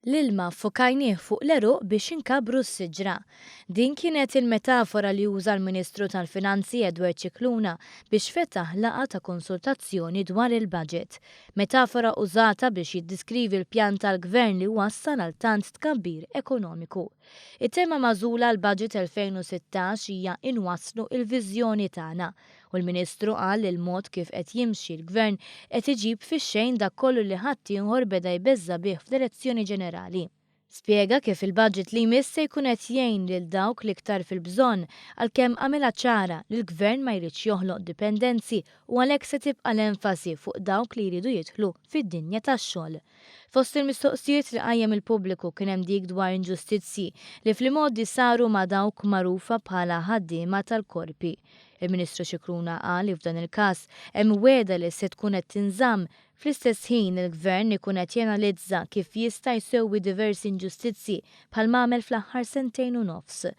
L-ilma ffukajnieh fuq l-għeruq biex inkabbru s-siġra. Din kienet il-metafora li uża l-Ministru tal-Finanzi Edward Scicluna biex fetaħ laqgħa ta' konsultazzjoni dwar il-budget. Metafora użata biex jiddiskrivi l-pjan tal-Gvern li wassal għal tant tkabbir ekonomiku. It-tema magħżula għall-Budget 2016 hija Inwasslu l-viżjoni tagħna U l-Ministru qal li l-mod kif qed jimxi l-Gvern qed iġib fix-xejn dak kollu li ħaddieħor beda jbeżża' bih fl-elezzjoni ġenerali. Spjega kif il-budget li jmiss se jkun qed jgħin lil dawk l-iktar fil-bżonn għalkemm għamilha ċara li l-Gvern ma jridx joħloq dipendenzi u għalhekk se tibqa' l-enfasi fuq dawk li jridu jidħlu fid-dinja tax-xogħol. Fost il-mistoqsijiet li qajjem il-pubbliku kien hemm dik dwar inġustizzji li fl-imgħoddi saru ma' dawk magħrufa bħala ħaddiema tal-korpi. Il-Ministru Scicluna qal li f'dan il-każ hemm wegħda li se tkun qed tinżamm, fl-istess ħin il-Gvern ikun qed janalizza kif jista' jsewwi diversi inġustizzji bħal m'għamel fl-aħħar sentejn u nofs.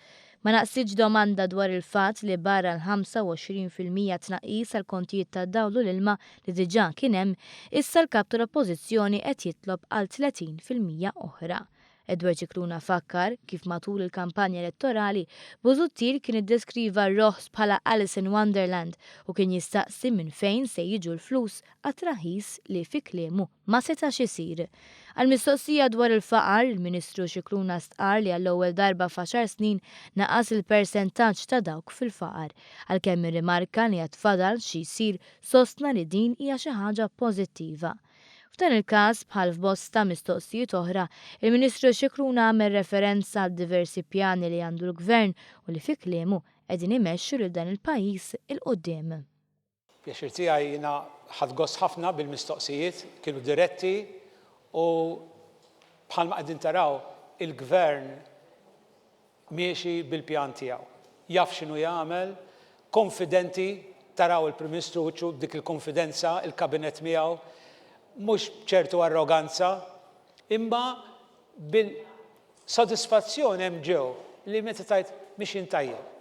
Ma naqsitx domanda dwar il-fatt li barra l-25% tnaqqis għall-kontijiet tad-dawl u l-ilma li diġà kien hemm, issa l-Kap tal-Oppożizzjoni qed jitlob għal 30% oħra. Edward Scicluna fakkar kif matul il-kampanja elettorali, Busuttil kien iddeskriva r-roħs bħala Alice in Wonderland u kien jistaqsi minn fejn se jiġu l-flus għat-traħħis li fi kliemu ma setax isir. Għal mistoqsija dwar il-faqar, il-Ministru Scicluna stqarr li għall-ewwel darba f'għaxar snin naqas il-persentaġġ ta' dawk fil-faqar. Għalkemm irrimarka li għad fadal xi jsir, sostna li din hija xi ħaġa pożittiva. F'dan il-każ, bħal f'bosta mistoqsijiet oħra, il-Ministru Scicluna għamel referenza għal diversi pjani li għandu l-Gvern u li fi kliemu qegħdin imexxu lil dan il-pajjiż 'il quddiem. Pjaċir tiegħi jiena ħadt gost ħafna bil-mistoqsijiet, kienu diretti u bħalma qegħdin taraw il-Gvern miexi bil-pjan tiegħu. Jaf x'inhu jagħmel, konfidenti, taraw il-Prim Ministru wiċċu b'dik il-konfidenza, il-Kabinett miegħu, mhux b'ċertu arroganza, imma bil-sodisfazzjon hemm ġew li meta tgħid mixjin tajjeb.